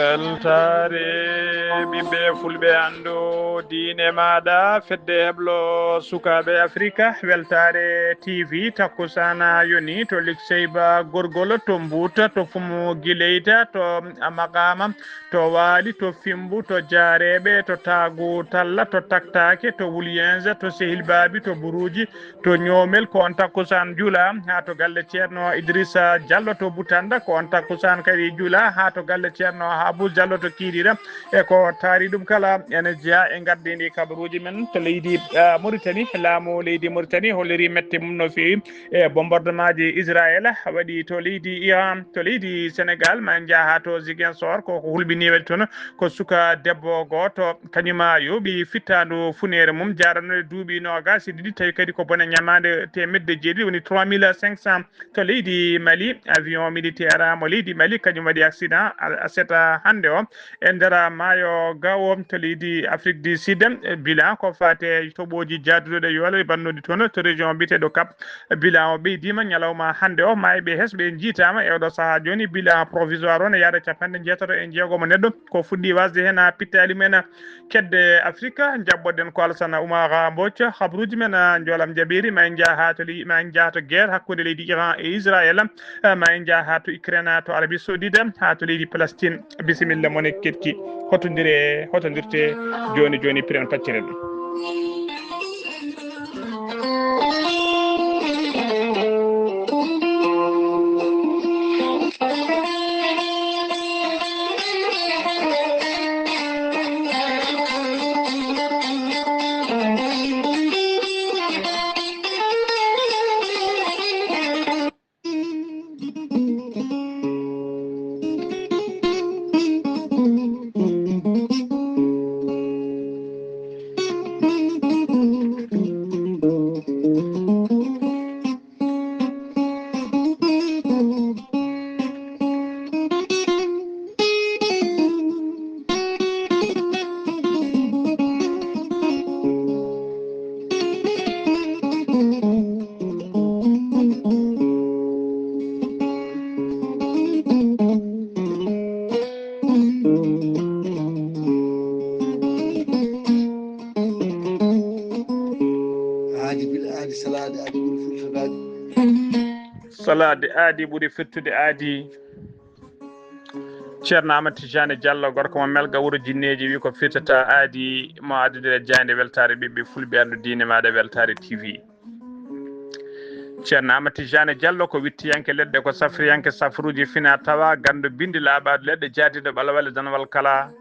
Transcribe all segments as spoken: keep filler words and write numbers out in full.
Weltaare ɓiɓɓe fulɓe, anndu diine maaɗa, fedde heblo sukaaɓe Afrika, weltaare T V, takkusaan yoni to Likseyba Gorgol, to Mbuuta, to Fumu Gileyta, to Maqaama, to Waali, to Fimbu, to Jaareeɓe, to Taagu Talla, to Taktaake, to Wulyense, to Sehil Baabi, to Buruuji, to Ñoomel, ko on takkusaan juula haa to galle Ceerno Idrissa Diallo to Butanda, ko on takkusaan kadi juula haa to galle Ceerno Habu Diallo to Kiiɗiɗa. E ko taari ɗum kala, ene jeyaa e ngardiindi kabaruuji men to leydi, ah, Mauritanie. Laamu leydi Mauritanie holliri mette mum no feewi e bombardemaaji Israel waɗi to leydi Iran, to leydi Senegal, ma en njaha to Ziguinchor, ko ko hulɓinii waɗi toon. Ko suka debbo gooto, kañuma yooɓi fittaandu funeere mum, jaaranoo e duuɓi noogaas e ɗiɗi, tawi kadi ko bone ñamaande teemedde jeeɗiɗi, woni trois mille cinq cents. To leydi Mali, avion militaire mo leydi Mali, kañum waɗi accident a-, aset hannde o e nder maayo Gao to leydi Afrique du Sud. Bilan ko faate toɓooji jaaduɗo e yoole bannooɗi toon to région biyeteeɗo Cap. Bilan o ɓeydiima ñalawma hannde o, maayɓe hesɓe njiitaama e oɗo sahaa jooni. Bilan provisoire o ne yaada capanɗe jeetato e jeegom neɗɗo. Ko fuɗɗi wasde heen haa pittaali mumen kedde Afrika. Njaɓɓoɗen ko Alassane Oumar Mbodj. Habruuji men, ah, njoolam jaɓeeri. Ma en njaha haa to ley-, ma en njaha to guerre hakkunde leydi Iran e Israël. Ah, ma en njaha haa to Ukraine, haa to Arabie Saoudite, haa to leydi Palestine. Bisimilla mon e keɗki. Hotondire, hotondirte jooni jooni, piren pacciren. Aadi bil aadi, salaade aadi ɓuri firtoraade. Salaade aadi ɓuri firtude aadi. Ceerno Amadou Tidiane Diallo, gorko mo Melga, wuro Jinneeji, wi ko firtata aadi mo addudira jaaynde weltaare ɓiɓɓe fulɓe, anndu diine maaɗa, weltaare T V. Ceerno Amadou Tidiane Diallo ko wittiyanke leɗɗe, ko safriyanke safruuji fina tawa, ganndo binndi laaɓaade leɗɗe, jaadiiɗo ɓalwale danwal kala.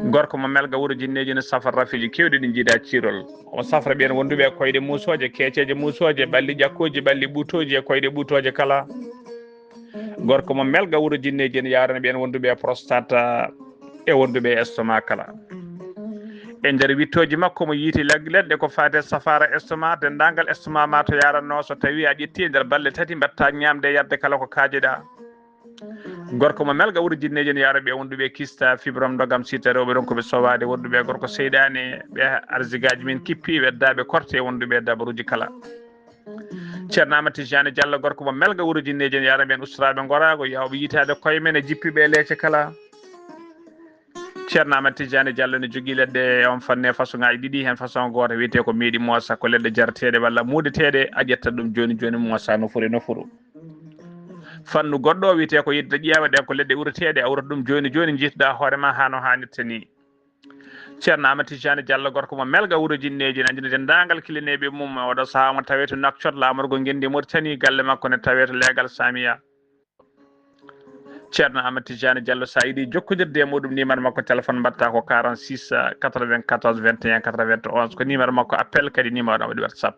Gorko mo Melga, wuro Jinneeji, ne safra rafiiji keewɗi ɗi njiida ciirol. O safra ɓeen wonduɓe e koyɗe muusooje, keeceeje muusooje, ɓalli ƴakkooji, ɓalli ɓuutooji e koyɗe ɓuutooje kala. Gorko mo Melga, wuro Jinneeji, ne yaarana ɓeen wonduɓe e prostate e wonduɓe e estomac kala. E nder wittooji makko, mo yiiti lag-, leɗɗe ko faati e safaara estomac, denndaangal estomac ma to yaaranno, so tawi a ƴetti e nder balɗe tati, mbaɗta ñaamde e yarde kala ko kaajeɗa. Gorko mo Melga, wuro Jinneeji, ne yaara ɓe wonduɓe e kista, fibrome, ndogam, sita, rewɓe ronkuɓe sowaade, wonduɓe e gorko seyɗaane, ɓe arzigaaji men kippi, weddaaɓe korte, wonduɓe e dabaruuji kala. Ceerno Amadou Tidiane Diallo, gorko mo Melga, wuro Jinneeji, ne yaara ɓeen usturaaɓe ngoraago, yaawɓe yitaade koye men e jippiiɓe e leece kala. Ceerno Amadou Tidiane Diallo ne jogii leɗɗe e on fanne façonŋaaji ɗiɗi, heen façon gooto wiyetee ko meeɗi moosa, ko leɗɗe jarateeɗe walla muudeteeɗe, a ƴetta ɗum jooni jooni moosa nofuru e nofuru. Fannu goɗɗo o wiyetee ko yidde ƴeewa, ɗen ko leɗɗe ureteeɗe, a urata ɗum jooni jooni, njiitoɗaa hoore ma haa no haanirta ni. Ceerno Amadou Tidiane Diallo, gorko mo Melga, wuro Jinneeji, ne anndina denndaangal kilineeɓe mum, oɗo sahaa mo tawee to Nouakchott, laamorgo ngenndi Mauritanie, galle makko ne tawee to leegal Samiya. Ceerno Amadou Tidiane Diallo, so a yiɗi jokkondirde e muɗum, numéro makko téléphone mbaɗta ko quarante-six quatre-vingt-quatorze vingt et un quatre-vingt-onze, ko numéro makko appel, kadi numéro ɗo waɗi WhatsApp.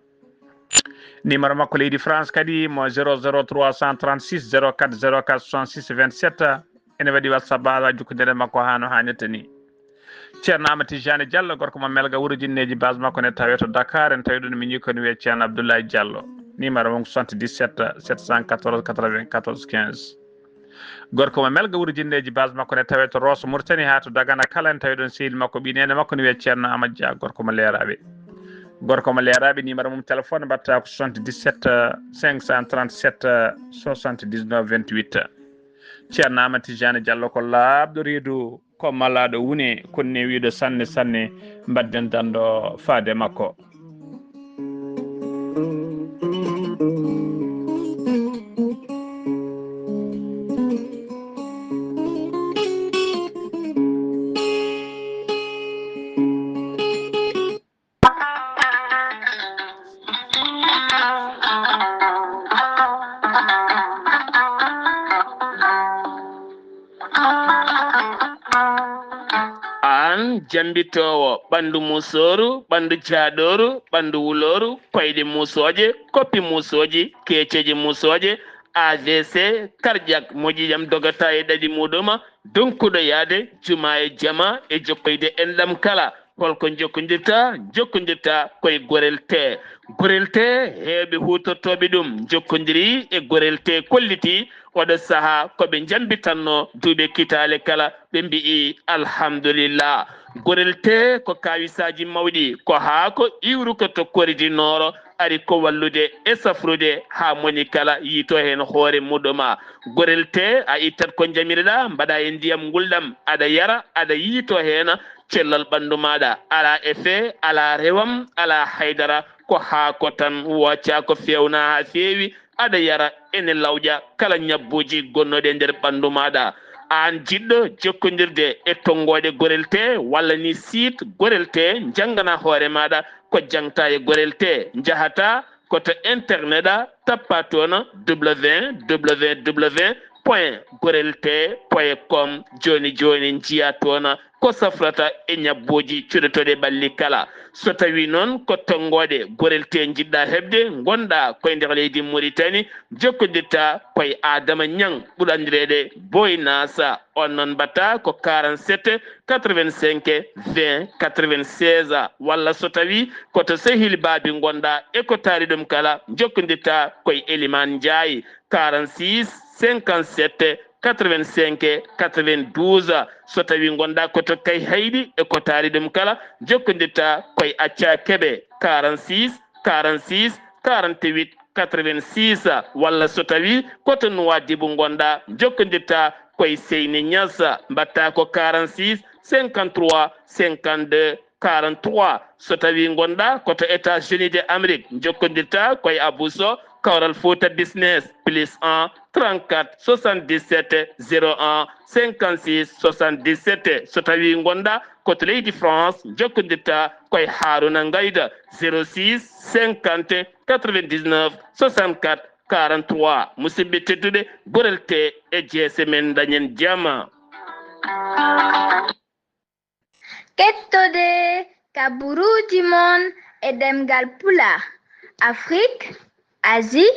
Numéro makko leydi France kadi mo zéro zéro trois cent trente-six zéro quatre zéro quatre soixante-six vingt-sept. Ene waɗi WhatsApp, mbaawa jokkondirde e makko haa no haanirta ni. Ceerno Amadou Tidiane Diallo, gorko mo Melga, wuro Jinneeji, base makko ne tawee to Dakar, en tawi ɗum mi ñii ko ne wiyee Ceerno Abdoulaye Diallo. Numéro mum ko soixante-dix-sept sept cent quatorze quatre-vingt-quatorze quinze. Gorko mo Melga, wuro Jinneeji, base makko ne tawee to Rosso Mauritanie haa to Dagana kala, en tawi ɗon sehil makko, ɓii neene makko ne wiyee Ceerno Amadou Dia, gorko mo Leeraaɓe. Gorko mo Leeraaɓe, numéro mum téléphone mbaɗta ko soixante-dix-sept cinq cent trente-sept soixante-dix-neuf vingt-huit. Ceerno Aamadu Tijaani Jallo ko laaɓɗo reedu, ko malaaɗo wune, ko newiiɗo sanne sanne, mbadden danndo faade makko. Aan jambitoowo ɓanndu musooru, ɓanndu jaaɗooru, ɓanndu wulooru, koyɗe musooje, koppi musooji, keeceeje musooje, A V C, cardiaque, moƴƴi jam dogata e ɗaɗi muɗuma, donkuɗo yaade juma e jama e jokkoyde enɗam kala. Holko jokkondirta? Jokkondirta koye Gorel Tee. Gorel Tee, heewɓe huutortooɓe ɗum njokkondiri e Gorel Tee, kolliti oɗo sahaa ko ɓe njambitanno duuɓe kitaale kala, ɓe mbi'i alhamdulillah. Gorel Tee ko kaawisaaji mawɗi, ko haako iwruko to Kori du Nord, ari ko wallude e safrude haa moni kala yiito heen hoore muɗuma. Gorel Tee, a ittat ko njamiriɗa, mbaɗa e ndiyam ngulɗam, aɗa yara, aɗa yiito heen, cellal ɓanndu maaɗa alaa effet, alaa rewam, alaa haydara, ko haako tan, wooca ko feewna haa feewi, aɗa yara, ene lawƴa kala ñabbuuji gonnooɗi e nder ɓanndu maaɗa. Aan jiɗɗo jokkondirde e tonngooɗe Gorel Tee walla ni site Gorel Tee, njanngana hoore maaɗa ko jaŋta e Gorel Tee, njahata ko to internet a, tappa toon www point gorel tee point com. Jooni jooni njiya toon ko safrata e ñabbuuji cuɗotooɗi ɓalli kala. So tawii noon ko tonngooɗe Gorel Tee njiɗɗa heɓde, ngonɗa koye nder leydi Muritani, jokkondirta koye Adama Ñaŋ, ɓurɗo anndireede Boy Nasa. On noon mbaɗta ko quarante-sept quatre-vingt-cinq vingt quatre-vingt-seize, walla so tawii ko to Sehil Baabi ngonɗa e ko taari ɗum kala, jokkondirta koye Elimaan Njaay, quarante-six cinquante-sept quatre-vingt-cinq quatre-vingt-douze. So tawii ngonɗa ko to Kayhayɗi e ko taari ɗum kala, jokkondirta koye Acca Kebe, quarante-six quarante-six quarante-huit quatre-vingt-six, walla so tawii ko to Nuwaadibu ngonɗa, jokkondirta koye Seyni Ñas, mbaɗta ko quarante-six cinquante-trois cinquante-deux quarante-trois. So tawii ngonɗa ko to États-Unis de Amérique, jokkondirta koye Abou Sow, Kawral Fouta Business, plus un trente-quatre soixante-dix-sept zéro un cinquante-six soixante-dix-sept. So tawii ngonɗa ko to leydi France, jokkondirta koye Haruna Ngayda, zéro six cinquante quatre-vingt-dix-neuf soixante-quatre quarante-trois. Musidɓe tedduɓe, Gorel Tee e jeese men, dañen jama. Kettode kaburuuji mon e ɗemngal Pulaar, Afrik, Asie,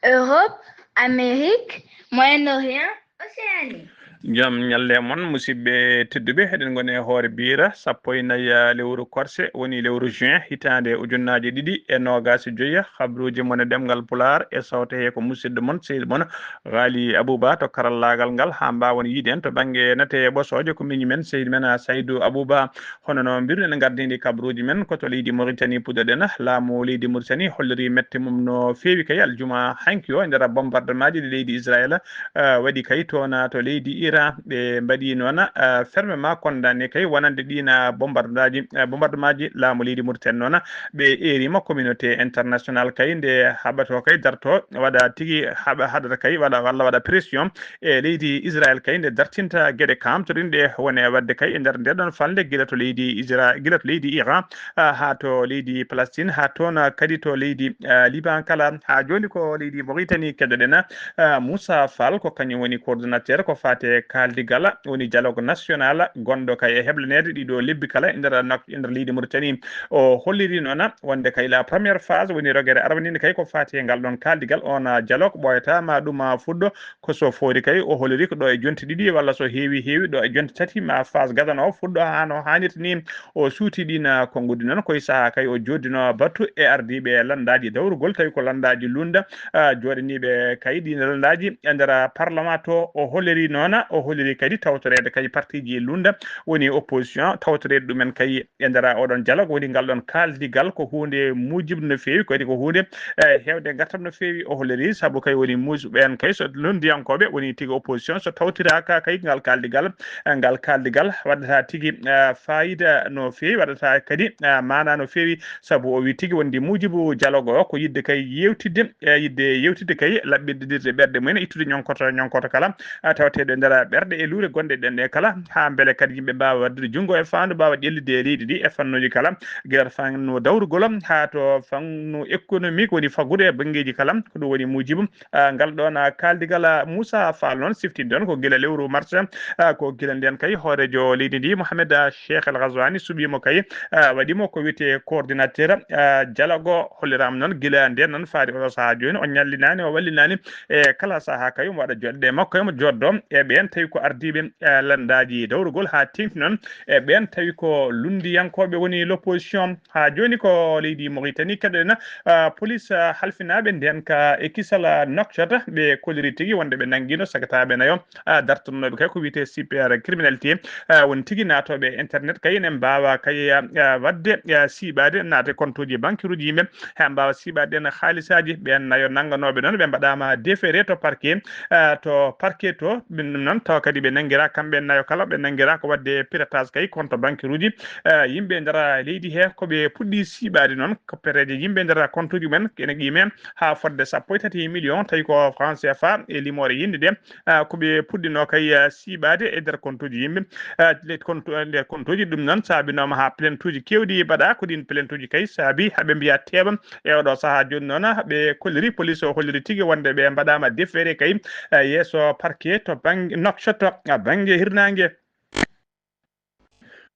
Europe, Amérique, Moyen-Orient, Océanie. Jam ñalle mon, musidɓe tedduɓe, eɗen ngoni e hoore biira sappo e nayi lewru korse, woni lewru juin, hitaande ujunnaaje ɗiɗi e noogaas e joy. Habruuji mon e ɗemngal Pulaar e sawte he ko musidɗo mon, sehil mon, Ghali Abouba to karallaagal ngal, haa mbaawon yiide en to bannge nate e ɓosooje ko miñi men, sehil men, Saydou Abouba. Hono no mbiruɗen, gardini kabaruuji men ko to leydi Mauritanie puɗɗoɗen. Laamu leydi Mauritanie holliri mette mum no feewi kay aljuma hanki o e nder bombardement ji ɗi leydi Israël, eh, waɗi kay toon to leydi Iran. Ɓe mbaɗi noon, eh, fermement condamné kay wonande ɗiin bombardement ji, eh, bombardement ji laamu leydi Mauritanie noon. Ɓe eerima communauté international kay nde haɓato kay darto waɗa tigi haɓa, haɗata kay waɗa walla waɗa pression e leydi Israël kay nde dartinta geɗe kamtoɗinɗe wone waɗde kay e nder nde ɗon falnde gila to leydi Isra-, gila to leydi Iran, ah, haa to leydi Palestine, haa toon kadi to leydi, ah, Liban kala. Haa jooni ko leydi Mauritanie keɗoɗen, ah, Moussa Fall ko kañum woni coordonnateur ko faate kaaldigal woni dialogue national gonɗo kay e heblaneede ɗiɗo lebbi kala e nder nok-, e nder leydi Mauritanie. O holliri noon wonde kay la première phase woni rogere arwaniinde kay ko faate ngal ɗon kaaldigal on, ah, dialogue ɓooyata ma ɗum, ah, fuɗɗo. Ko so foori kay, o holiri ko ɗo e jonte ɗiɗi walla so heewi heewi ɗo e jonte tati ma phase gadano o fuɗɗo haa no haanirta ni. O suuti ɗiin konguɗi noon ko e sahaa kay o jooddino battu e ardiiɓe lanndaaji dawrugol tawi ko lanndaaji lunnda, ah, jooɗaniiɓe kay ɗiin lanndaaji e nder parlement to o holiri noona, o holiri kadi tawtoreede kay partiiji e lunda woni opposition, tawtoreede ɗumen kay e nder oɗon dialogue woni ngal ɗon kaaldigal ko huunde mujib no feewi, kadi ko huunde, eh, heewde ngartam no feewi. O holiri sabu kay woni muus ɓeen kay so lundiyankooɓe woni tigi opposition so tawtiraaka kay ngal kaaldigal, eh, ngal kaaldigal waɗata tigi, eh, fayida no feewi, waɗata kadi, eh, maana no feewi, sabu o wi tigi wondi mujibu dialogue o ko yidde kay yewtidde, eh, yidde yewtidde kay laɓɓindirde ɓerɗe mumen, ittude ñonkoto, ñonkoto kala, eh, tawateeɗo e nder ɓerɗe e luure gonɗe ɗen ɗe kala, haa mbele kadi yimɓe mbaawa waddude junngo e faandu, mbaawa ƴellitde e leydi ndi e fannuuji kala, gila fannu dawrugol haa to fannu économique woni faggudu e banngeeji kala. Ko ɗum woni mujibu, ah, ngal ɗoon, ah, kaaldigal, ah, Moussa Fall noon siftinde ɗon ko gila lewru mars, ah, ko gila ndeen kay hooreejo leydi ndi Mohamed, ah, Cheikh El Ghazouani suɓiimo kay, ah, waɗiimo ko wiyetee coordinateur, ah, dialogue o. Holliraama noon gila ndeen noon faade oɗo sahaa jooni o ñallinaani, o wallinaani e kala sahaa kay omo waɗa joɗɗe makko, omo joɗɗo e ɓeen tawi ko ardiiɓe, eh, lanndaaji dawrugol haa teeŋti noon e ɓeen tawi ko lunndiyankooɓe woni l'opposition. Haa jooni ko leydi Mauritanie keɗoɗen, ah, police, ah, halfinaaɓe ndeen ka e kisal, ah, Nouakchott, ɓe koliri tigi wonde ɓe nanngiino sagataaɓe nayo, ah, dartannooɓe kay ko wiyetee cybercriminalité, ah, woni tigi naatooɓe e internet kay ene mbaawa kay, ah, ah, waɗde, ah, siiɓaade naatde kontoji bankiruuji yimɓe, haa mbaawa siiɓaade ɗeen haalisaaji. Ɓeen nayo nannganooɓe noon ɓe mbaɗaama déféré to parquet, ah, to parquet to, ɓe ɗum noon tawa kadi ɓe nanngiraa kamɓe nayo kala, ɓe nanngiraa ko waɗde piratage kay compte bankiruuji, ah, yimɓe e nder leydi he. Ko ɓe puɗɗi siiɓaade noon koppereeje yimɓe e nder compte uji mumen ene qiime haa fotde sappo e tati million, tawi ko franc C F A e limoore yinde nde, ah, ko ɓe puɗɗinoo kay, ah, siiɓaade e nder kontuuji yimɓe, ah, le kontu-, ah, nder kontuuji. Ɗum noon saabinooma haa plaintuuji keewɗi mbaɗaa. Ko ɗiin plaintuuji kay saabi haa ɓe mbiya teeɓa e oɗo sahaa jooni noon, ɓe kolliri, police o holliri tigi wonde ɓe mbaɗaama déféré kay, ah, yeeso parquet to bannge Nouakchott, ah, bannge hirnaange.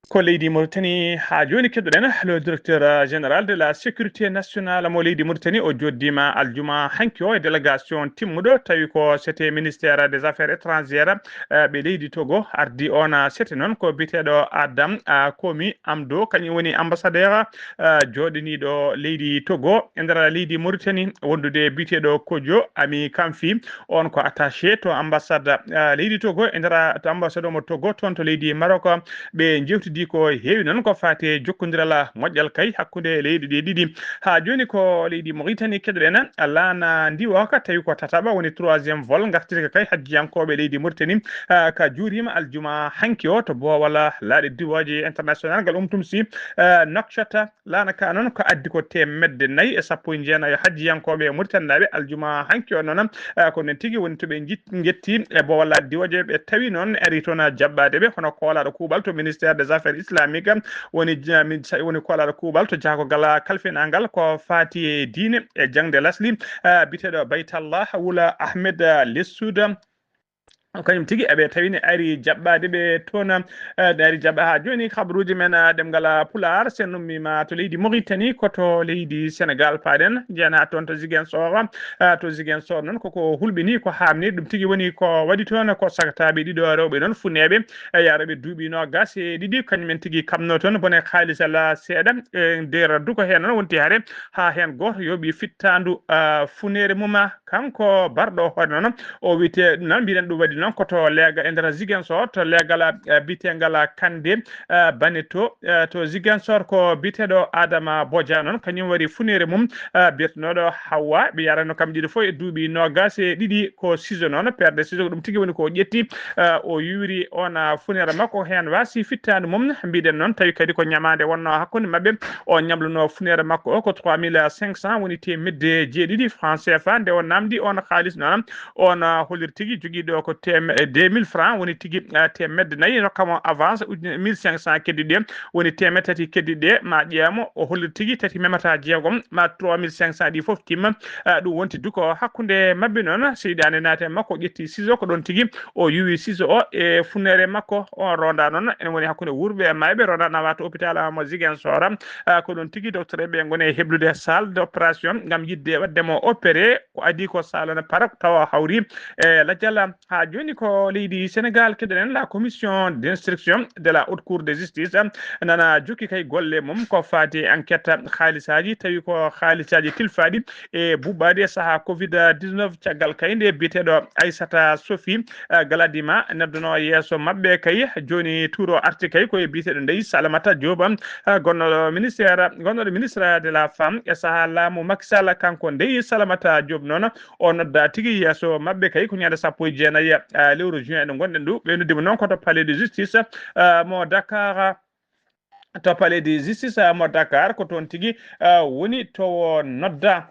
Ko leydi Mauritanie haa jooni keɗoɗen le directeur, euh, général de la sécurité nationale mo leydi Mauritanie, o joddiima aljuma hanki o e délégation timmuɗo, tawi ko sete ministère des affaires étrangères, euh, ɓe leydi Togo ardi on, euh, sete noon ko biyeteeɗo Adam, euh, Komi Amdo, kañum woni ambassadeur, euh, jooɗiniiɗo leydi Togo e nder leydi Mauritanie, wondude biyeteeɗo Kojo Ami Kamfi, on ko attaché to ambassade, ah, leydi Togo e nder, to ambassade mo Togo toon to leydi Maroc. Ɓe njewtidi ko heewi noon ko faati e jokkondiral moƴƴal kay hakkunde leyɗe ɗe ɗiɗi. Haa jooni ko leydi Mauritanie keɗoɗen, laana ndiwooka tawi ko tataɓa woni troisième vol ngartirka kay hajjiyankooɓe leydi Mauritanie, ah, ka juuriima aljuma hanki o to boowal laaɗe diwooje international ngal umtumsi, ah, Nouakchott. Laana ka noon ko addi ko teemedde nayi e sappo e jeenayo hajjiyankooɓe Mauritanie naaɓe aljuma hanki o noon, eh, ko noon tigi woni to ɓe njit-, njetti e boowal laaɗe diwooje ɓe tawi noon ari toon jaɓɓaade ɓe, hono koolaaɗo kuuɓal to ministère des affaires islamiques, woni ja-, min sa-, woni koolaaɗo kuuɓal to jahagol kalfinangal ko faati e diine e jaŋde lasli, eh, biyeteeɗo Baytallah Wula Ahmed, eh, Lessuuda. Kañum tigi eɓe tawini ari jaɓɓaade ɓe toon, eh, ne ari jaɓɓa haa jooni. Kabaruuji men, ah, ɗemngal, ah, Pulaar, sen ummiima to leydi Mauritanie, ko to leydi Sénégal paaɗen, njeyanaa toon to Ziguinchor. Ah, to Ziguinchor noon koko hulɓini, ko haamni, ɗum tigi woni ko waɗi toon, ko sagataaɓe ɗiɗo rewɓe noon funeeɓe, eh, yaarooɓe duuɓi noogas e ɗiɗi, kañum en tigi kamno toon bone kaalis alaa seeɗa, e nder duko heen noon wonti hare, haa heen gooto yooɓi fittaandu, ah, funeere mum, ah, kanko barɗo hoore noon, o wiyetee noon, mbiɗen ɗum waɗi noon ko to leegal e nder Ziguinchor, to leegal, eh, biyeteengal Kande, eh, Baneto, eh, to Ziguinchor ko biyeteeɗo Adama Boja noon, kañum waɗi funeere mum, eh, biyetenooɗo Hawa, ɓe yarano kam ɗiɗo fof e duuɓi noogas e ɗiɗi ko Sizo noon, perde Sizo ko ɗum tigi woni ko o ƴetti, eh, o yuwiri on, ah, funeere makko heen waasi fittaandu mum, mbiɗen noon tawi kadi ko ñamaande wonnoo hakkunde maɓɓe, o ñamluno funeere makko o ko trois mille cinq cents woni teemedde jeeɗiɗi franc C F A. Nde o namdi on kaalis noon, on, ah, holliri tigi jogiiɗo ko tem-, eh, deux mille francs woni tigi, ah, teemedde nayi, rokka mo avance ujune, mille cinq cents keddiɗe woni teemedde tati keddiɗe ma ƴeewa mo. O holliri tigi tati memata jeegom ma trois mille cinq cents ɗi fof timma. Ah, ɗum wonti duko hakkunde maɓɓe noon, seyɗaane naati e makko, ƴetti Sizo ko ɗoon tigi o yuwi Sizo o e funeere makko. On ronda noon ene woni hakkunde wuurɓe e maayɓe, ronda nawa to hôpital mo Ziguinchor. Ah, ko ɗoon tigi docteur ɓe ngoni e heblude salle d'opération ngam yiɗde waɗde mo opéré. Ko adii ko salle ne para tawa hawri e lajal. Haa jooni Ni ko leydi Sénégal, keɗoɗen la commission d'instruction de la haute cour de justice, nana jokki kay golle mum ko faati enquête haalisaaji, tawi ko haalisaaji tilfaaɗi e buɓɓaade e sahaa covid dix-neuf. Caggal kay nde biyeteeɗo Aissata Sophie, eh, Galadima neddono yeeso maɓɓe kay, jooni tuuro arti kay ko e biyeteeɗo ndey Salamata Diop, eh, gonnoɗo ministère, gonnoɗo ministre de la femme e sahaa laamu Macky Sall. Kanko ndey Salamata Diop noon, o nodda tigi yeeso maɓɓe kay ko ñande sappo e jeenayi, eh, lewru juin ɗo ngonɗen ɗo. Ɓe noddi mo noon ko to palais de justice, eh, mo Dakar, to palais de justice, eh, mo Dakar, ko toon tigi, eh, woni to o nodda.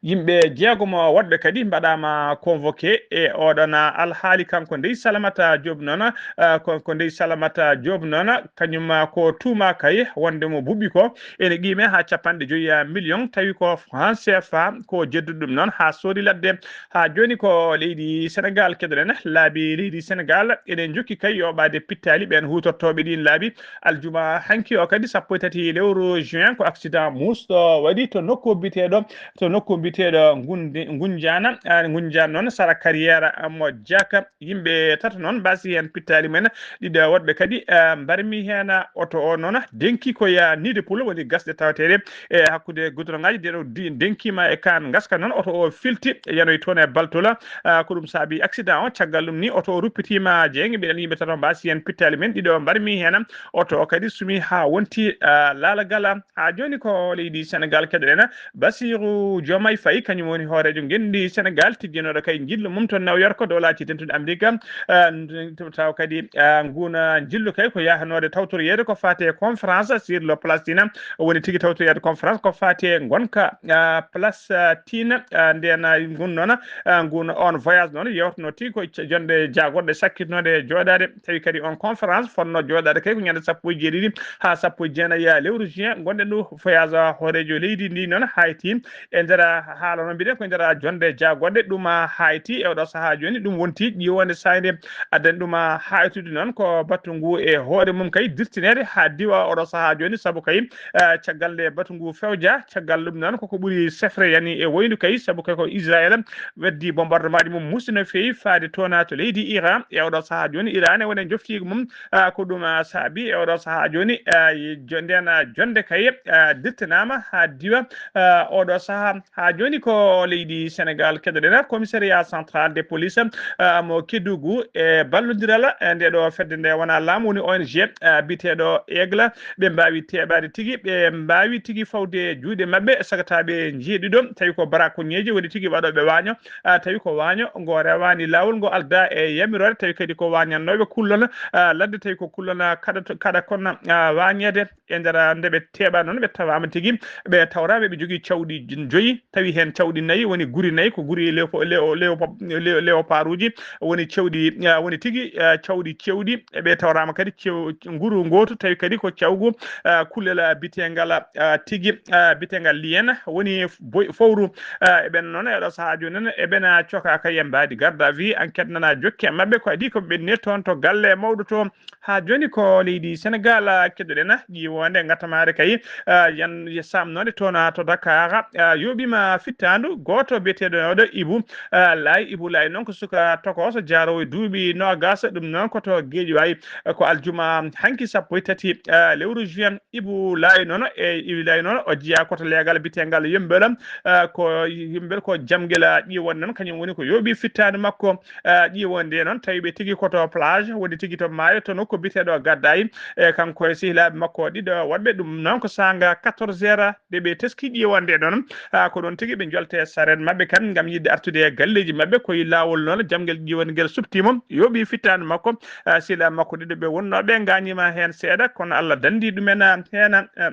Yimɓe jeegomo woɗɓe kadi mbaɗaama convoqué e oɗon alhaali. Kanko ndey Salamata Diop noon, eh, ko, ko ndey Salamata Diop noon, kañum ko tuuma kay wonde mo buɓɓi ko ene qiime haa capanɗe joyi million, tawi ko franc C F A ko jedduɗo ɗum noon haa soodi ladde. Haa jooni ko leydi Sénégal keɗoɗen, laabi leydi Sénégal ene njokki kay yoɓaade pittaali ɓeen huutortooɓe ɗiin laabi. Aljuma hanki o kadi sappo e tati lewru juin ko accident muusɗo waɗi to nokku biyeteeɗo, to nokku biyeteeɗo Ngunde-, Ngunjaana, ah, Ngunjaan noon sara carrière mo Jaaka. Yimɓe tato noon mbasi heen pittaali mumen, ɗiɗo woɗɓe kadi, ah, mbarmi heen. Oto o noon denki ko ya Niidi Pul woni gasɗe tawateeɗe e hakkunde gudoroŋaaji, ɗe ɗo di-, denkiima e kaan ngaska noon, oto o filti yanoyi toon e baltola. Ah, ko ɗum saabi accident o. Caggal ɗum ni oto o ruppitiima jeeynge, mbiɗen yimɓe tato mbasi heen pittaali mumen, ɗiɗo mbarmi heen. Oto o kadi sumi haa wonti, ah, laalagal. Haa jooni ko leydi Sénégal keɗoɗen. Bassirou Diomaye Faye, kañum woni hooreejo ngenndi Sénégal, tijjinooɗo kay njillu mum to New York, dowlaaji dentuɗi Amerika. Ah, n-, taw kadi, ah, nguun, ah, njillu kay ko yahanoode tawtoroyeede ko faati e conférence sur le Palestine, woni tigi tawtoroyeede conférence ko faati e ngonka, ah, Palestine. Ah, ndeen, ah, ngun noon, ah, ngun on voyage noon yewtano tigi ko c-, jonde jaagorɗe sakkitnoɗe jooɗaade. Tawi kadi on conférence fonno jooɗaade kay ko ñande sappo e jeeɗiɗi haa sappo e jeenayi lewru juin ngonɗen ɗo. Voyage hooreejo leydi ndi noon hayti e nder haala noon mbiɗen ko e nder jonde jaagorɗe. Ɗum hayti e oɗo sahaa jooni, ɗum wonti ƴiwonde saayde addani ɗum haytude noon ko batu ngu e hoore mum kay dirtineede haa diwa oɗo sahaa jooni, sabu kay, eh, caggal nde batu ngu fewja, caggal ɗum noon koko ɓuri sefre yani e woyndu kay, sabu kay ko Israel weddi bombardement ji mum musi no feewi faade toon to leydi Iran. E oɗo sahaa jooni Iran e woni e joftiigu mum, ah, ko ɗum, ah, saabi e oɗo sahaa jooni, ah, jo-, ndeen, ah, jonde kay, ah, dirtanaama haa diwa, ah, oɗo sahaa. Haa jooni ko leydi Sénégal keɗoɗen, commissariat central de police, ah, mo Kédougou e ballondiral, eh, nde ɗo fedde nde wona laamu woni O N G, ah, biyeteeɗo Aigle. Ɓe mbaawi teeɓaade tigi, ɓe mbaawi tigi fawde juuɗe maɓɓe, sagataaɓe njeeɗiɗo, tawi ko barakonñeeji woni tigi waɗooɓe waaño, ah, tawi ko waaño ngo rewaani laawol, ngo aldaa e yamiroore, tawi kadi ko waañannooɓe kullon, ah, ladde, tawi ko kullon, ah, kaɗa to-, kaɗa kon, ah, waañeede. E nder, ah, nde ɓe teeɓa noon, ɓe tawaama tigi, ɓe tawraama ɓe jogii cawɗi j-, njoyi, tawi heen cawɗi nayi woni guri nayi, ko guri leopo-, leo-, leopo-, leo-, leoparuuji, woni cewɗi, ah, woni tigi, ah, cawɗi cewɗi. E ɓe tawraama kadi cew-, nguru ngootu, tawi kadi ko cawgu, ah, kullel, ah, biteengal, ah, tigi, ah, biteengal Lien, woni boy-, fowru, ah, e ɓen noon, e ɗo sahaa jooni noon, e ɓen, ah, cokaaka e mbaadi garde à vue, enquête nana jokke e maɓɓe, ko adii ko ɓe ɓenni toon to galle mawɗo to. Haa jooni ko leydi Sénégal, ah, keɗoɗen, ah, ƴiwonde ngatamaare kay, ah, yan-, ye samnoode toon, ah, to Dakar, ah, yooɓiima fittaandu gooto biyeteeɗo Ibu, ah, Laay. Ibu Laay noon ko suka tokooso jaaroowo e duuɓi noogaas, ɗum noon ko to Geejawaay. Ko aljuma hanki sappo e tati, ah, lewru juin. Ibu Laay noon, e Ibu Laay noon o jeyaa ko to leegal biteengal Yembel, ah, ko Yembel ko Jamngel, ah, ƴiwonde noon, kañum woni ko yooɓi fittaandu makko. Ah, ƴiwonde noon, tawi ɓe tigi ko to plage, woni tigi to maayo, to nokku biyeteeɗo Gaddaay. E kanko e sehilaaɓe makko ɗiɗo woɗɓe, ɗum noon ko saanga quatorze heures, nde ɓe teski ƴiwonde noon. Ah, ko ɗoon tigi ɓe njolte saret maɓɓe kan ngam yiɗde artude e galleeji maɓɓe. Ko e laawol noon, jamngel ƴiwonde ngel suɓtii mo, yooɓi fittaandu makko. Ah, sehilaaɓe makko ɗiɗo ɓe wonnooɓe ngaañiima heen seeɗa, kono Allah danndii ɗumen, ah, heen, ah,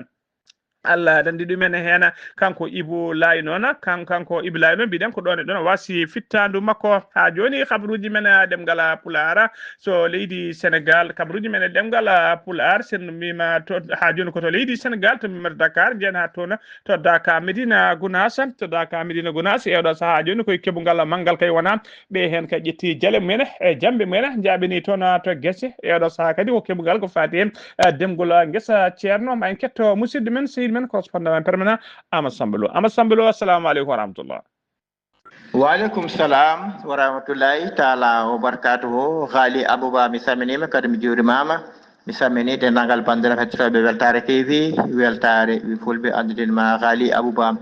Allah danndi ɗumen heen. Kanko Ibu Laay noon, kan-, kanko Ibu Laay noon, mbiɗen ko ɗoon e ɗoon waasi fittaandu makko. Haa jooni, kabaruuji men e ɗemngal Pulaar, so leydi Sénégal, kabaruuji men e ɗemngal Pulaar, so en mbiima to, haa jooni ko to leydi Sénégal, to mbiimer Dakar, njeyen haa toon to Daka Medina Gunaas, to Daka Medina Gunaas, e oɗo sahaa jooni koye keɓungal manngal kay wona, ɓe heen kay ƴetti jale mumen e jambe mumen, njaaɓini toon to gese, e oɗo sahaa kadi ko keɓungal ko faati heen eh, demgol, eh, ngesa Ceerno. Ma en ketto musidɗo men, sehil men, correspondant men permanent, Amadou Samba Lo. Amadou Samba Lo, assalamu aleykum wa rahmatullah. Waaleykum salam wa rahmatullahi taala wa barakatuhu. Haali Abouba, mi salminiima, kadi mi juurimaama. Mi salmini denndaangal banndiraaɓe hettotooɓe Weltaare T V, Weltaare ɓe Fulɓe, anndudinma Haali Abouba.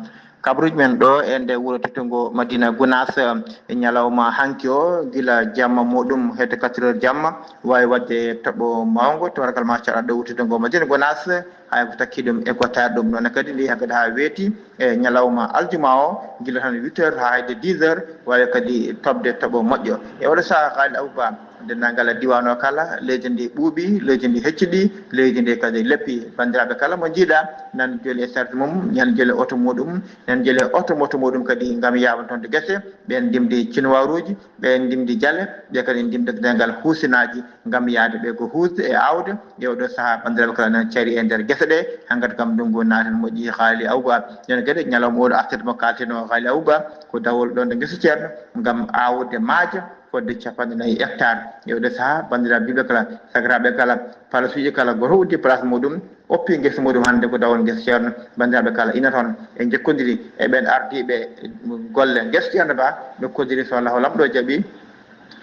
Kabaruuji men ɗo e nde wuro teddungo Madina Gunaas, e ñalawma hanki o, gila jamma muɗum hedde quatre heures jamma, waawi waɗde toɓo mawngo, tawarkal machallah, ɗo wuro teddungo Madina Gunaas, hay ko takki ɗum e gottaade ɗum. Noon kadi nde hakkadi haa weeti e ñalawma aljuma o, gila tan huit heures haa hedde dix heures, waawi kadi toɓde toɓo moƴƴo. E oɗo sahaa, Haali Abouba, denndaangal diiwaan o kala, leydi ndi ɓuuɓi, leydi ndi hecciɗi, leydi ndi kadi leppi. Banndiraaɓe kala mo njiiɗa, nan joli e sarti mum, nan joli e oto muɗum, nan joli e oto moto muɗum kadi ngam yaawa toon to gese. Ɓeen ndimdi cinwaaruuji, ɓeen ndimdi jale, ɓe kadi ndimda denndaangal huusinaaji ngam yahde ɓe ko huusde e aawde. E oɗo sahaa, banndiraaɓe kala nan cari e nder gese ɗe, hankadi kam ndunngu naaten moƴƴi, Haali Abouba. Noon kadi ñalawma oɗo artirde mo kaalten o, Haali Abouba, ko dawol ɗo nde ngesa ceerno ngam aawde maaje fodde capanɗe nayi hectare. E oɗo sahaa, banndiraaɓe juulɓe kala, sakiraaɓe kala, palasuuji kala, gooto uddi place muɗum, oppi ngesa muɗum hannde ko dawol ngesa ceerno. Banndiraaɓe kala ina toon, en njokkondirii e ɓeen ardiiɓe golle ngesa ceerno Ba, njokkondirii so Allahu Laamɗo jaɓii.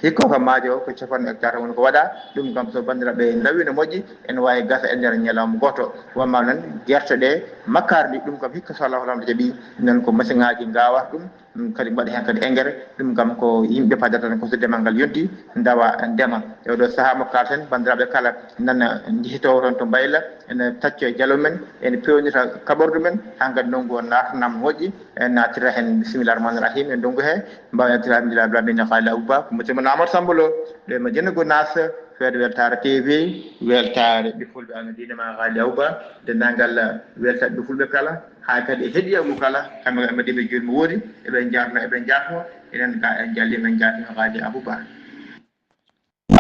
Hikka ko maaje o ko capanɗe hectare woni ko waɗa. Ɗum kam so banndiraaɓe ndawii no moƴƴi, ene waawi gasa e nder ñalawma gooto. Wamma noon gerte ɗe, makkaari ɗi, ɗum kam hikka so Allahu Laamɗo jaɓii, noon ko masiŋaaji ngaawata ɗum. Ɗum kadi mbaɗa heen kadi engrais, ɗum kam ko yimɓe padata tan ko so demal ngal yonti, ndawa ndema. E oɗo sahaa mo kaalten, banndiraaɓe kala nana njehitoo toon to Mbayla, ene tacca jalo men, ene peewnita kaɓorɗe men, haa kadi ndonngu o naatana moƴƴi, en naatira heen, bisimillahi rahmaani rahim, e ndonngu he, mbaawen naatira alhamdulillahi rabbil aalamiina, Haali Abouba, ko musidɗo mon Amadou Samba Lo, ɗo e Madina Gunaas, feedo Weltaare T V, Weltaare ɓe Fulɓe, ano diine ma Haali Abouba, denndaangal weltaare ɓe Fulɓe kala, haa kadi e heɗiya mum kala, kamɓe kala mbaɗi ɓe juulmo woodi, eɓe njaarno, eɓe njaafo, enen ka en njalli, men njaafima Haali Abouba.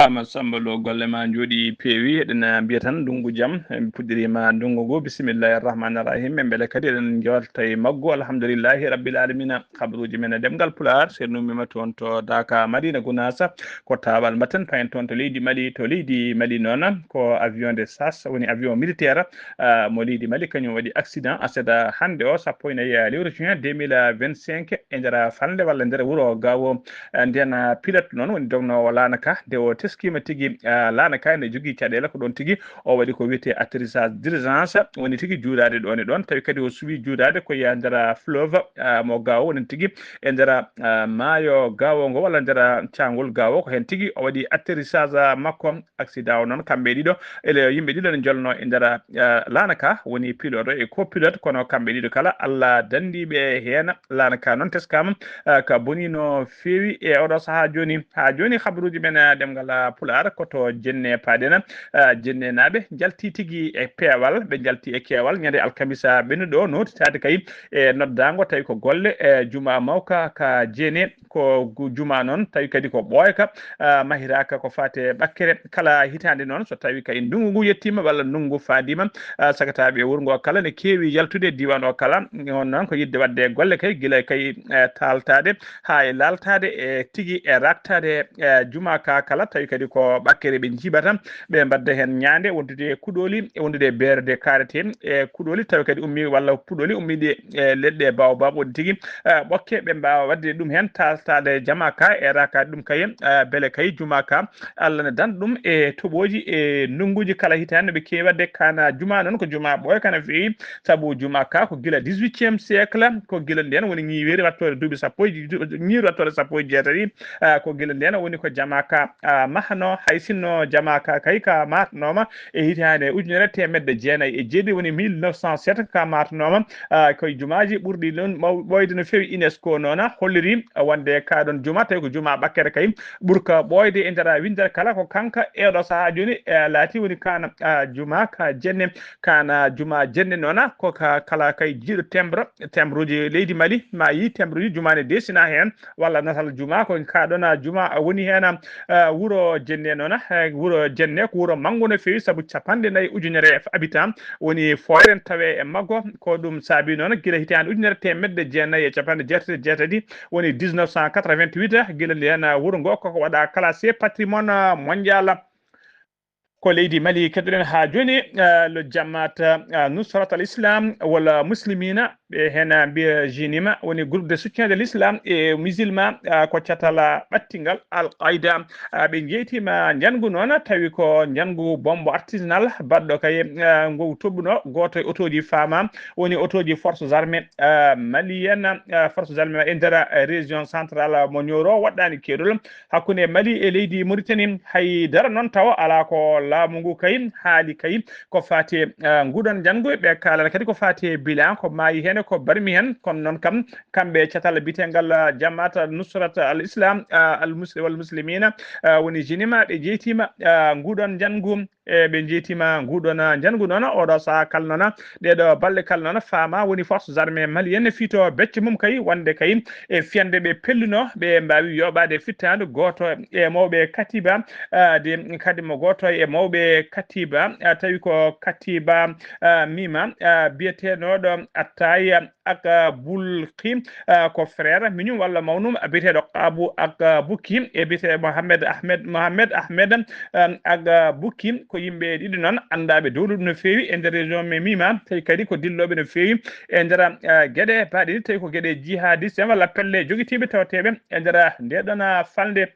Ama Samba Lo, golle ma njooɗi peewi, eɗen mbiya tan ndunngu jam, en puɗɗiriima ndunngu ngu, bisimillahi arrahmani arrahim, e mbele kadi eɗen njoolta e maggu, alhamdulillahi rabbil alamina. Kabaruuji men e ɗemngal Pulaar, sernumima toon to Daaka Madina Gunaasa, ko taawal mbatten, payen toon to leydi Mali, to leydi Mali noon, ko avion de chasse, woni avion militaire, ah, mo leydi Mali, kañum waɗi accident, aset hannde o, sappo e nayi lewru juin deux mille vingt-cinq, e nder falnde walla nder wuro Gaawo. Eh, nden, ah, pilote noon woni dognoowo laana ka, nde o teskiima tigi, ah, laana ka ene jogii caɗeele, ko ɗoon tigi o waɗi ko wiyetee atterrissage d'urgence, woni tigi juuraade ɗoon e ɗoon, tawi kadi o suwii juuraade ko e nder fleuve, ah, mo Gaawo, woni tigi e nder, ah, maayo Gaawo ngo walla nder caangol Gaawo, ko heen tigi o waɗi atterrissage, ah, makko. Accident o noon, kamɓe ɗiɗo, ele yimɓe ɗiɗo ne njolno e nder, eh, laana ka, woni pilote e copilote, kono kamɓe ɗiɗo kala, Allah danndi ɓe heen. Laana ka noon teskaama, eh, ka bonii no feewi e oɗo sahaa jooni. Haa jooni, habaruuji men, eh, ɗemngal, eh, Pulaar, ko to Jenne paaɗen. Eh, Jennenaaɓe njalti tigi e peewal, ɓe njalti e keewal ñande alkamisa ɓennuɗo, nootitaade kay e noddaango, tawi ko golle, eh, juma mawka ka Jenne. Ko gu-, juma noon, tawi kadi ko ɓooyka, ah, mahiraaka ko faati e ɓakkere. Kala hitaande noon, so tawi kay ndunngu ngu yettiima walla ndunngu faandiima, ah, sagataaɓe e wuro ngo kala ne keewi yaltude e diiwaan o kala. On noon ko yiɗde waɗde golle kay, gila kay, eh, taaltaade haa e laaltaade e tigi e raaktaade, eh, juma ka kala, tawi kadi ko ɓakkere ɓe njiiɓata, ɓe mbadda heen ñaande, wondude e kuɗooli, e wondude e beerde kaarete, e kuɗooli, tawi kadi ummii walla puɗooli ummiiɗi e leɗɗe baobab, woni tigi eh, ɓokke, ɓe mbaawa waɗde ɗum heen, taaltaade jama ka e raakaade ɗum kay, eh, bele kay juma ka, Allah ne dan ɗum e toɓooji e ndunnguuji kala hitaande, ɓe keewi waɗde. Kana juma noon ko juma ɓooyka no feewi, sabu juma ka ko gila dix-huitième siècle, ko gila ndeen woni ñiiweeri wattoore duuɓi sappo e, ñiiweeri wattoore sappo e jeetati, eh, ko gila ndeen woni ko jama ka, ah, mahno, hay sinno jama ka kay ka mahtanooma e hitaande ujunere teemedde jeenayi e jeeɗiɗi, woni mille neuf cent sept, ka mahtanooma, ah, ko e jumaaji ɓurɗi noon maw-, ɓooyde no feewi. UNESCO noon holliri, ah, wonde ka ɗoon juma, tawi ko juma ɓakkere kay, ɓurka ɓooyde e nder winndere kala, ko kanka e oɗo sahaa jooni, eh, laati woni kana, ah, juma ka Jenne, kana juma Jenne noon, ko ka kala kay jiiɗo timbre, timbreji leydi Mali, ma yi timbreji juma ne desina heen, walla natal juma, ko ka ɗoon juma woni heen, ah, wuro Jenne noon, eh, wuro Jenne ko wuro manngo no feewi, sabu capanɗe nayi ujunere habitant woni Fooyre, tawe e maggo. Ko ɗum saabi noon, gila hitaande ujunere teemedde jeenayi e capanɗe jeetati e jeetati, woni dix-neuf cent quatre-vingt-huit, gila ndeen wuro ngo koko waɗa classé patrimoine mondial. Ko leydi Mali keɗoɗen haa jooni. Lo Jamaat Nusrat al Islam walla Muslimina, ɓe heen mbiya G N I M A, woni groupe de soutien de l'islam et musulman, ko catal ɓattingal Al Qaida. Ɓe njeytiima njanngu noon, tawi ko njanngu bombo artisanal baɗɗo kay, ngu toɓɓuno gooto e otooji faama, woni otooji forces armées maliennes, forces armées e nder région centrale mo Nioro, waɗɗaani keerol hakkunde Mali e leydi Mauritanie. Hay dara noon tawa alaa ko laamu ngu kay haali kay ko faati e, eh, nguɗon njanngu. Ɓe kaalana kadi ko faati e bilan, ko maayi heen, ko barmi heen. Kono noon kam, kamɓe catal biyeteengal, eh, Jamaat Nusrat al Islam, eh, al Musli-, wal Muslimina, eh, woni G N I M A, ɓe njeytiima, eh, nguɗon njanngu, e ɓe njeytiima nguɗon, eh, njanngu noon. Oɗo sahaa kala noon, ɗeɗo balɗe kala noon, faama woni forces armées maliennes fito becce mum kay, wonde kay e fiyande ɓe pelluno, ɓe mbaawi yoɓaade fittaandu gooto e mawɓe katiba, ah, de, kadi mo gooto e mawɓe katiba, ah, tawi ko katiba, ah, mima, ah, biyeteenoɗo Attaya ak Bulki, ah, ko frère miñum walla mawnum, ah, biyeteeɗo Abu ak Buki e biyeteeɗo Mohamed Ahmed, Mohamed Ahmed, ah, ak Buki, ko yimɓe ɗiɗo noon anndaaɓe dowlude no feewi e nder région men mima, tawi kadi ko dillooɓe no feewi e nder, eh, geɗe baaɗe ɗiɗi, tawi ko geɗe jihadiste en walla pelle jogitiiɓe tawateeɓe e nder, eh, nde ɗon, eh, falnde.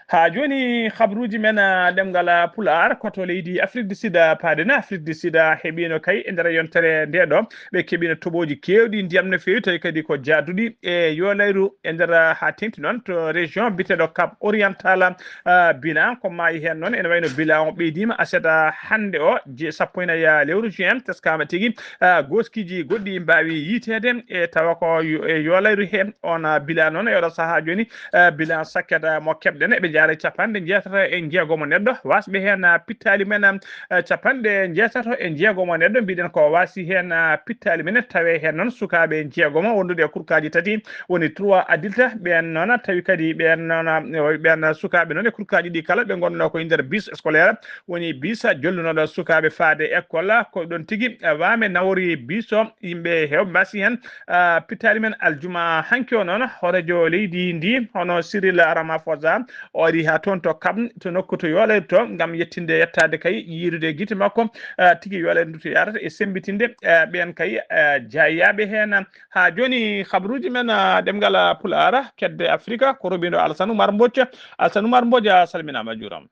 Haa jooni, habruuji men, eh, ɗemngal, eh, Pulaar, ko to leydi Afrique du Sud, eh, paaɗen. Afrique du Sud, eh, heɓiino kay e nder yontere nde ɗo, ɓe keɓiino toɓooji keewɗi ndiyam no feewi, tawi kadi ko jaaduɗi e yoolayru e nder, eh, haa teŋti noon to région biyeteeɗo Cap Oriental. Ah, bilan ko maayi heen noon, ene wayno bilan o ɓeydiima aset, ah, hannde o, je-, sappo e nayi, ah, lewru juin, teskaama tigi, ah, gooskiiji goɗɗi mbaawi yiiteede, e tawa ko yo-, e yoolayru he. On, ah, bilan noon, e oɗo sahaa jooni, ah, bilan sakket, ah, mo keɓɗen, eɓe njaara capanɗe njeetato e njeegomo neɗɗo, waasɓe heen, ah, pittaali men, ah, capanɗe njeetato e njeegomo neɗɗo, mbiɗen ko waasi heen, ah, pittaali men, tawe heen noon sukaaɓe njeegomo wondude e kurkaaji tati, woni trois adultes, ɓeen noon tawi kadi ɓeen noon, ɓeen sukaaɓe noon e kurkaaji ɗi kala ɓe ngonno ko e nder bus scolaire, woni bus jollunoɗo sukaaɓe faade école, ko ɗon tigi, eh, waame nawori bus o, yimɓe heewɓe mbaasi heen, ah, pittaali men aljuma hanki o noon, hooreejo leydi ndi, hono Cyril Ramaphosa, o ari haa toon to Kam, to nokku to yoolayru to, ngam yettinde, yettaade kay, yiidude gite makko, ah, tigi yoolayru ndu to yaarata e semmbitinde, eh, ɓeen kay, eh, jeyaaɓe heen. Haa jooni, habruuji men, ah, ɗemngal, ah, Pulaar, kedde Afrika, ko Robindo Alassane Oumar Mbodj. Alassane Oumar Mbodj, a salminaama, a juuraama.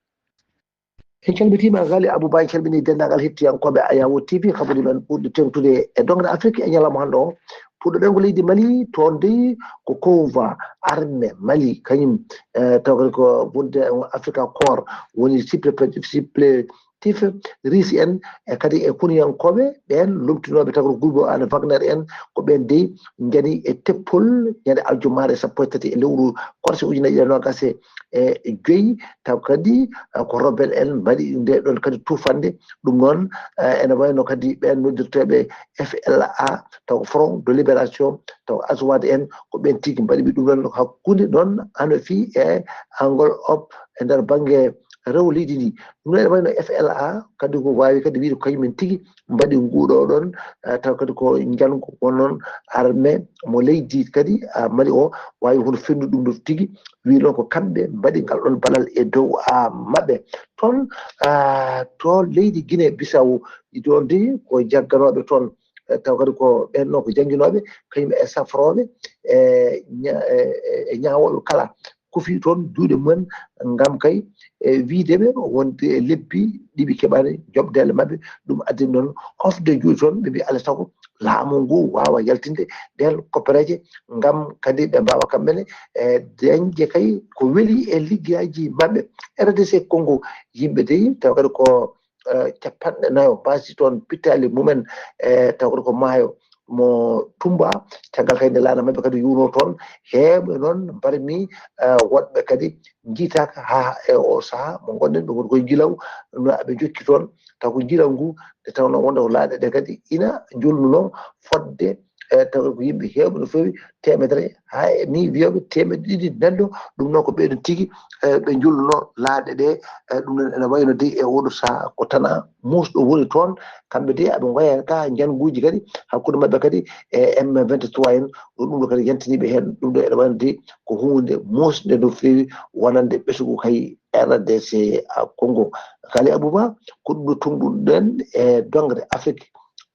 En calmitiima, Ghali Abouba, en calminii denndaangal hettiyankooɓe Ayawo T V, habruuji men ɓurɗi teeŋtude e doŋngal Afrique e ñalawma hannde o. Puɗɗoɗen ko leydi Mali, toon dey ko Kouva, armée Mali, kañum, eh, taw kadi ko wonde Africa Corps, woni supple-, supple-, tif Russe en, e kadi e kuniyankooɓe ɓeen lomtinooɓe tagro groupe o, ana Wagner en, ko ɓeen dey njani e teppol ñande aljumaare sappo e tati e lewru korse ujunaaji ɗiɗi e noogaas e joy. Taw kadi, eh, ko rebelle en mbaɗi nde ɗon kadi tuufande. Ɗum noon, eh, ene wayno kadi ɓeen noddirteeɓe F L A, taw ko Front de Libération, taw Azawad en, ko ɓeen tigi mbaɗi ɓe ɗum noon hakkunde noon, hano fii e angol op e nder bannge rewo leydi ndi. Ɗum noon ene wayno F L A kadi ko waawi kadi wiide ko kañum en tigi mbaɗi nguɗo ɗon, eh, taw kadi ko njanngu won noon armée mo leydi kadi, ah, Mali o waawi hono fendu ɗum ɗo tigi, wi noon ko kamɓe mbaɗi ngal ɗon balal e dow, ah, maɓɓe. Toon, ah, to leydi Guinée Bissau, ɗi ɗon de ko jagganooɓe toon, eh, taw kadi ko ɓeen noon ko jannginooɓe, kañum e safrooɓe, e ña-, e, e, e ñaawooɓe kala. Kufi toon juuɗe mumen ngam kay, e, wiide ɓe wonde e lebbi ɗiɗi keɓaani joɓdeele maɓɓe. Ɗum addi noon hofde juuɗe toon, ɓe mbi alaa sago laamu ngu waawa yaltinde ɗeen koppereeje ngam kadi ɓe mbaawa kamɓe ne, e, dañde kay ko weli e liggeyaaji maɓɓe. R D C Congo, yimɓe dey taw kadi ko, eh, capanɗe nayo mbaasi toon pittaali mumen, eh, taw kadi ko maayo mo Tumba, caggal kadi nde laana maɓɓe kadi yuuno toon, heewɓe noon mbarmi, eh, woɗɓe kadi njiitaaka haa e o sahaa mo ngonɗen, ɓe ngoni koye njilaw, no aɓe njokki toon, taw ko njilaw ngu, nde tawnoo wonde ko laaɗe ɗe kadi ina njolluno fodde, eh, taw ko yimɓe heewɓe no feewi, teemedere, haa e ni wiyooɓe teemedde ɗiɗi nanndo, ɗum noon ko ɓeeɗo tigi, eh, ɓe njolluno laaɗe ɗe, eh, ɗum noon ene wayno dey e oɗo sahaa ko tana muusɗo woni toon, kamɓe dey aɓe ngoya ka njannguuji kadi hakkunde maɓɓe kadi e M vingt-trois en, ɗum ɗo kadi yantiniiɓe heen, ɗum ɗo ene wayno dey ko huunde muusnde no feewi wonande ɓesngu kay. kala D C A Congo. Kali Abouba, ko ɗum ɗo tumbuɗen e dongre Afrique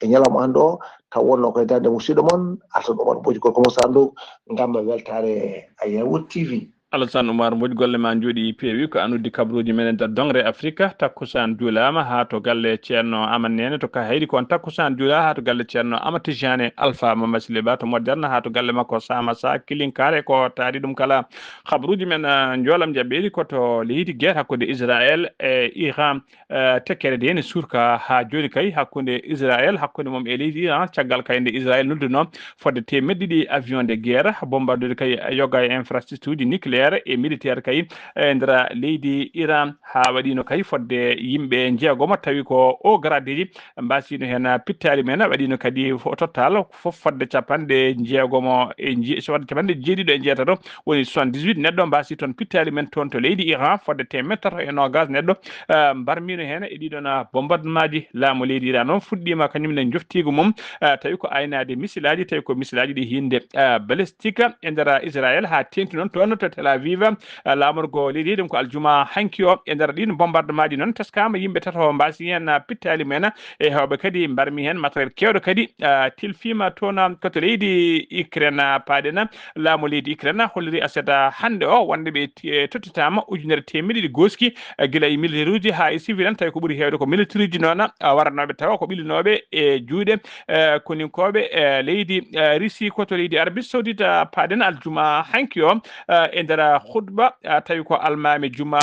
e ñalawma hannde o, taw wonno koye darnde musidɗo mon, Alsan Oumar Mbodji, gorko mo Sandu, ngam weltaare Ayawo T V. Alassane Oumar Mbodj, golle ma njooɗi peewi. Ko an uddi kabaruuji men e nder dongre Afrika. Takkusaan juulaama haa to galle Ceerno Aman Neene to Kahayri, ko on takkusaan juulaa haa to galle Ceerno Aman Tijjaane Alfa Mamadi Siley Ba to Moderne, haa to galle makko Saama Sa Kilinkaare, ko taari ɗum kala. Kabaruuji men, ah, njoolam jaɓɓeeli ko to leydi guerre hakkunde Israël e Iran. Eh, tekkere nde ne surka haa jooni kay hakkunde Israël, hakkunde mum e leydi Iran, caggal kay nde Israël nodduno fodde teemeɗɗe ɗiɗi avion de guerre, bombardude kay yoga e infrastructure uji nucléaire e militaire kay e nder leydi Iran, haa waɗino kay fodde yimɓe njeegomo, tawi ko o garadeji mbasino heen pittaali men, waɗino kadi fo-, total fof fodde capanɗe njeegomo e nje-, fodde capanɗe jeeɗiɗo e jeetato, woni soixante-dix-huit neɗɗo mbasi toon pittaali men toon to leydi Iran, fodde teemeɗɗe tato e noogas neɗɗo, eh, mbarmino heen e ɗiɗon, ah, bombardement ji. Laamu leydi Iran noon fuɗɗiima kañum ne njoftiigu mum, eh, tawi ko aynaade misilaaji, tawi ko misilaaji ɗi hiinde, eh, balistique e nder Israël haa teeŋti noon toon to Tel Aviv, eh, laamorgo leydi ɗum ko aljuma hanki o. E nder ɗiin bombardement ji noon teskaama yimɓe tato mbasi heen, ah, pittaali men e heewɓe kadi mbarmi heen matériel keewɗo kadi, ah, tilfiima toon, ah, ko to leydi Ukraine, ah, paaɗen. Laamu leydi Ukraine holliri aset, ah, hannde o wonde ɓe ti-, eh, tottitaama ujunere teemeɗɗe ɗiɗi gooski, eh, gila e militaire uji haa e civil en, tawi ko ɓuri heewde ko militaire uji noon, ah, waranooɓe tawa ko ɓillinooɓe e juuɗe, eh, koninkooɓe, eh, leydi, eh, Russie ko to leydi Arabie Saoudite, ah, paaɗen aljuma hanki o, eh, e nder khutba, ah, tawi ko almaami juma,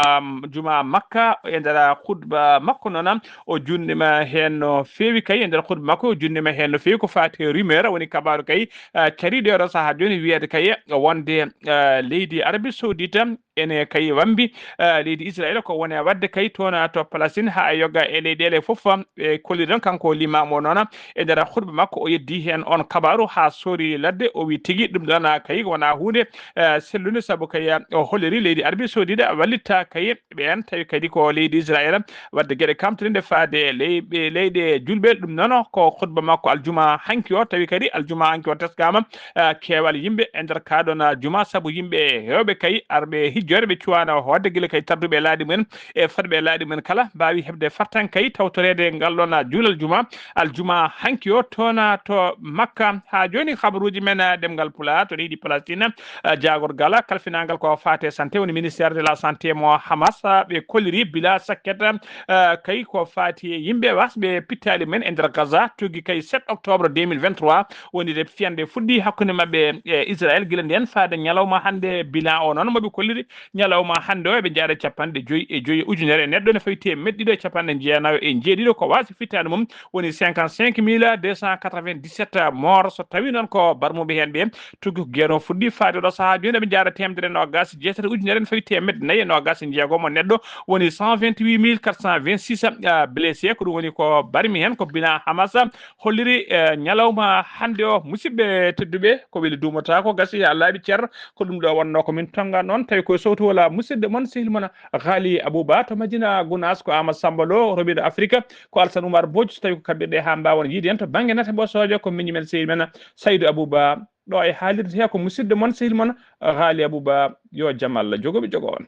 juma Makka, e nder khutba makko noon, o junnima heen no feewi kay, e nder khutba makko o junnima heen no feewi ko faati e rumeur, woni kabaaru kay, ah, cariiɗo e oɗo sahaa jooni wiyeede kay wonde, ah, leydi Arabie Saoudite ene kay wambi, ah, leydi Israël ko woni waɗde kay toon to Palestine haa e yoga e leyɗeele fof, ah, ɓe kolliri ɗon kanko limaamu o noon. E nder khutba makko o yeddi heen on kabaaru haa soori ladde, o wi tigi ɗum ɗon, ah, kay wona huunde, ah, sellunde, sabu kay, ah, o holliri leydi Arabie Saoudite wallitta kay ɓeen, tawi kadi ko leydi Israël waɗde geɗe kamtaniiɗe faade e ley-, ɓe-, leyɗe julɓe. Ɗum noon ko khutba makko aljuma hanki o, tawi kadi aljuma hanki o teskaama, ah, keewal yimɓe e nder kaa ɗoon, ah, juma, sabu yimɓe heewɓe kay arɓe hijjoore ɓe cuwaano hoodde gila kay tardooɓe laaɗi mumen e fotɓe laaɗi mumen kala mbaawi heɓde fartaŋŋe kay tawtoreede ngal ɗoon, ah, juulal juma, aljuma hanki o toon, ah, to Makka. Haa jooni kabaruuji men, ah, ɗemngal Pulaar to leydi Palestine, ah, jaagorgal kalfinaangal ko faati e santé woni ministère de la santé mo Hamas, ah, ɓe kolliri bila sakket, ah, kay ko faati e yimɓe wasɓe pittaali men e nder Gaza, tuggi kay sept octobre deux mille vingt-trois, woni de fiyande fuɗɗi hakkunde maɓɓe e Israël. Gila ndeen faade ñalawma hannde, bilan o noon mo ɓe kolliri ñalawma hannde o eɓe njaada capanɗe joyi e joyi ujunere neɗɗo, ne fawi teemeɗɗe ɗiɗo e capanɗe jeenayo e jeeɗiɗo ko wasi fittaande mum, woni cinquante-cinq mille deux cent quatre-vingt-dix-sept morts, so tawi noon ko barmuɓe heen ɓe tuggi ko guerre o fuɗɗi faade ɗo sahaa jooni, eɓe njaada teemedere e noogas e jeetati ujunere ne fawi teemeɗɗe nayi e noogas e jeegomo neɗɗo, woni cent vingt-huit mille quatre cent vingt-six, ah, blessé. Ko ɗum woni ko barmi heen ko bilan Hamas holliri, eh, ñalawma hannde o. Musidɓe tedduɓe, ko weli duumotaako, gasi haa laaɓi cer. Ko ɗum ɗo wonnoo ko min tonnga noon, tawi koye sowtu wala musidɗo mon, sehil mon Ghali Abouba to Madina Gounass, ko Amadou Samba Lo, Robiɗo Afrique, ko Alsan Oumar Mbodj, so tawi ko kaɓirɗe haa mbaawon yiide en to bannge nate ɓosooje, ko miñi men sehil men Saydou Abouba. Ɗo e haalirde he ko musidɗo mon, sehil mon Ghali Abouba. Yo jam Allah jogo ɓe jogo on.